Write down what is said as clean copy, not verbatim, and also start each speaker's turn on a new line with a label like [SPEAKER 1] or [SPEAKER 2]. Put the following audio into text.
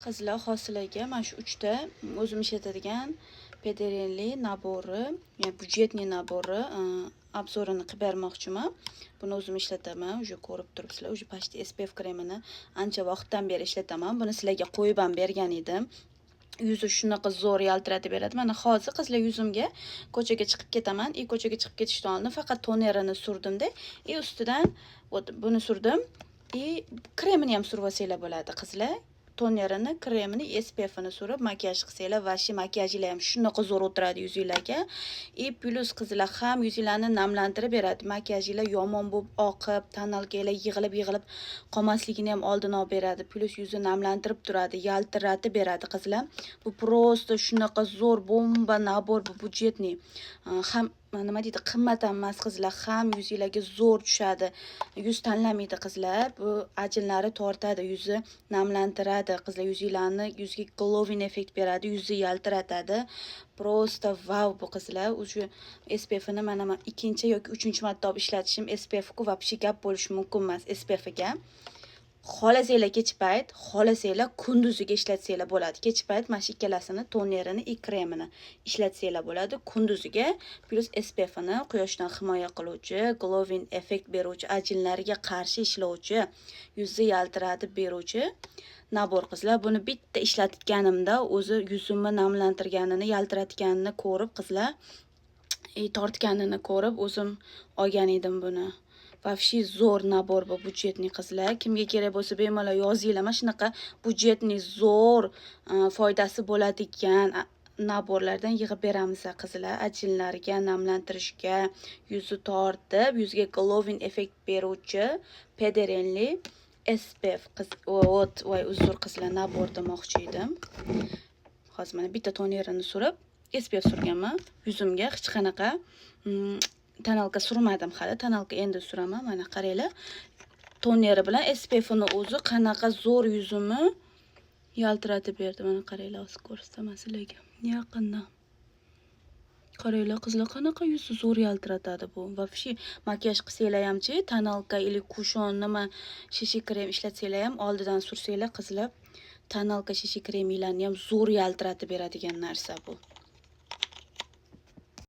[SPEAKER 1] Qizlar, hosilaga mana shu uchta o'zim ishlatadigan Pederenli набор i, ya'ni бюджетный набор i обзор ini qilib bermoqchiman. Buni o'zim ishlataman, уже ko'rib turibsizlar, уже почти SPF kremini ancha vaqtdan beri ishlataman. Buni sizlarga qo'yib ham bergan edim. Yuzi shunaqa zo'r yaltiratib beradi. Mana hozir, qizlar, yuzimga ko'chaga chiqib ketaman и ko'chaga chiqib ketishdan oldin faqat tonerini surdimda и ustidan вот buni surdim и kremini ham surib olsanglar bo'ladi, qizlar. Tonerini, kremini, SPFini surib makiyaj qilsanglar, вообще makiyajinglar ham shunaqa zo'r o'tiradi yuzinglarga. И плюс, qizlar, ham yuzinglarni namlantirib beradi. Makiyajinglar yomon bo'lib oqib, тоналка nglar yig'ilib-yig'ilib qolmasligini ham oldini olib beradi. Плюс yuzni namlantirib turadi, yaltiratib beradi, qizlar. Bu просто shunaqa zo'r bomba набор, bu бюджетный. Ham nima deydi, qimmat ham emas, qizlar, ham yuzinglarga zo'r tushadi. Yuz tanlamaydi, qizlar. Bu ajinlari tortadi, yuzi namlantiradi, qizlar, yuzinglarni, yuzga glowing effekt beradi, yuzni yaltiratadi. Просто vau bu, qizlar. Уже SPFini mana man ikkinchi yoki uchinchi marta olib ishlatishim. SPF ku вообще gap bo'lishi mumkin emas SPFga. Xohlasanglar kech payt, xohlasanglar kunduziga ishlatsanglar bo'ladi. Kech payt mana shu ikkalasini, tonerini и kremini ishlatsanglar bo'ladi. Kunduziga плюс SPFini, quyoshdan himoya qiluvchi, glowing effekt beruvchi, ajinlarga qarshi ishlovchi, yuzni yaltiratib beruvchi набор, qizlar. Buni bitta ishlatganimda o'zi yuzimni namlantirganini, yaltiratganini ko'rib, qizlar, и tortganini ko'rib o'zim olgan edim buni. Вообще zo'r набор bu, бюджетный, qizlar. Kimga kerak bo'lsa, bemalol yozinglar. Mana shunaqa бюджетный zo'r foydasi bo'ladigan набор lardan yig'ib beramiz, qizlar. Ajinlarga, namlantirishga, yuzni tortib, yuzga glowing effekt beruvchi Pederenli SPF qiz, вот, voy, uzr, qizlar, набор demoqchi edim. Hozir mana bitta tonerini surib, SPF surganman. Yuzimga hech qanaqa тоналка surmadim hali. Тоналка endi suraman. Mana qaranglar. Toneri bilan SPFini o'zi qanaqa zo'r yuzimni yaltiratib berdi. Mana qaranglar, hozir ko'rsataman sizlarga yaqindan. Qaranglar, qizlar, qanaqa yuzni zo'r yaltiratadi bu. Вообще makiyaj qilsanglar hamchi, тоналка или кушон, nima, CC krem ishlatsanglar ham, oldidan sursanglar, qizlar, тоналка, CC kreminglarni ham zo'r yaltiratib beradigan narsa bu.